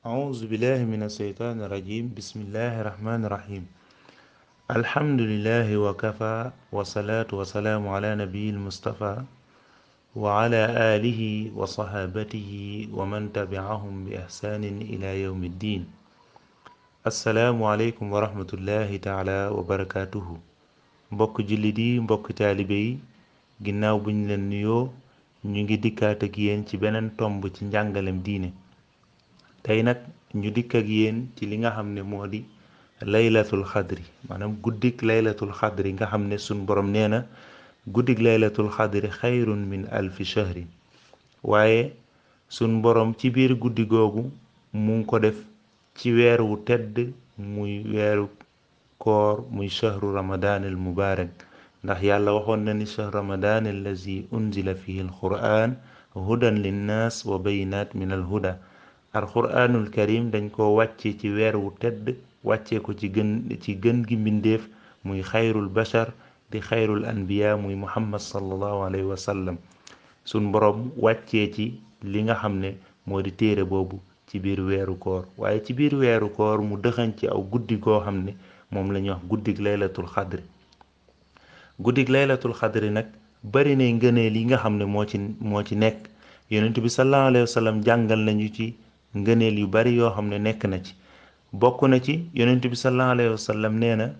أعوذ بالله من الشيطان الرجيم بسم الله الرحمن الرحيم الحمد لله وكفى والصلاة والسلام على نبي المصطفى وعلى آله وصحابته ومن تبعهم بإحسان إلى يوم الدين السلام عليكم ورحمة الله تعالى وبركاته mbokk jullit yi mbokk taalibe yi ginnaaw buñ leen nuyoo ñu ngi dikkaat ak yéen ci beneen tomb ci njàngalem diine tey nag ñu dikk ak yéen ci li nga xam ne moo di laylatul xadri maanaam guddik laylatul xadri nga xam ne suñ borom nee na guddik laylatul xadri xayrun min alfi shahrin waaye suñ borom ci biir guddi googu mu ngi ko def ci weer wu tedd muy weeru koor muy shahru ramadan al mubarak ndax yàlla waxoon na ni shahr ramadan allazi unzila fihi al quran hudan linnas wa bayinat min al huda alquranul karim dañ ko wàcce ci weer wu tedd wàcce ko ci gën gi mbindeef muy xayrul bashar di xayrul anbiya muy muhammad sallallahu alayhi wa sallam sun borom wàccee ci li nga xam ne moo di téere boobu ci biir weeru koor waaye ci biir weeru koor mu dëxañ ci aw guddi goo xam ne moom la ñuy wax guddig laylatul xadri nag bari na ngëneel yi nga xam ne moo ci nekk yonent bi sallallahu alayhi wa sallam jàngal nañu ci ngëneel yu bari yoo xam ne nekk na ci bokk na ci yonent bi sallallahu alayhi wa sallam nee na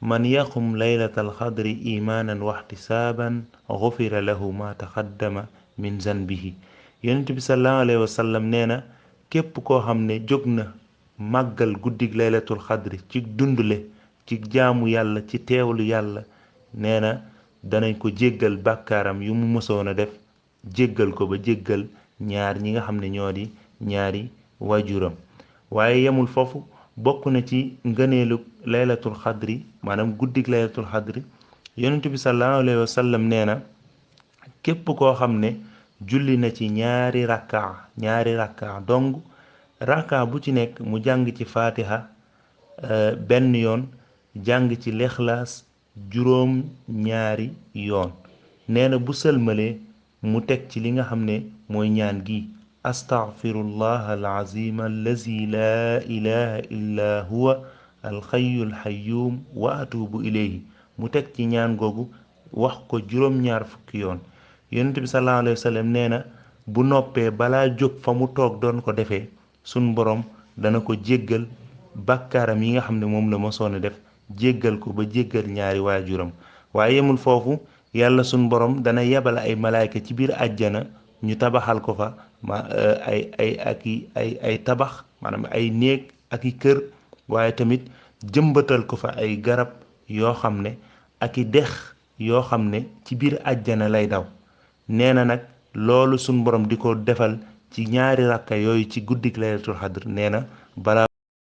man yaqum laylatal xadri imaanan waxtisaaban xufira lahu ma taqaddama min zanbihi yonent bi sallallahu alayhi wa sallam nee na képp koo xam ne jóg na màggal guddig laylatul xadri ci dundule ci jaamu yàlla ci teewlu yàlla nee na danañ ko jéggal bàkkaaram yu mu mësoon a def jéggal ko ba jéggal ñaar ñi nga xam ne ñoo di ñaari waajuram waaye yemul foofu bokk na ci ngëneelu laylatul xadri maanaam guddig laylatul xadri yonent bi sallallahu alayhi wa sallam nee na képp koo xam ne julli na ci ñaari rakka dong rakka bu ci nekk mu jàng ci fatiha benn yoon jàng ci lexlaas juróom ñaari yoon nee na bu sëlmalee mu teg ci li nga xam ne mooy ñaan gi astaghfirullah alazim allazi laa ilaha illa huwa alxayyul xayyum wa atubu ilayhi mu teg ci ñaan googu wax ko juróom-ñaar fukki yoon yonent bi sallallahu alayhi wa sallam nee na bu noppee balaa jóg fa mu toog doon ko defee sun borom dana ko jéggal bàkkaaram yi nga xam ne moom la mosoon a def jéggal ko ba jéggal ñaari waajuram waaye yemul foofu yàlla sun borom dana yebal ay malaayka ci biir àjjana ñu tabaxal ko fa ay tabax maanaam ay néeg ak i kër waaye tamit jëmbatal ko fa ay garab yoo xam ne ak i dex yoo xam ne ci biir àjjana lay daw nee na nag loolu sun borom di ko defal ci ñaari rakka yooyu ci guddik laylatul xadr nee na balaa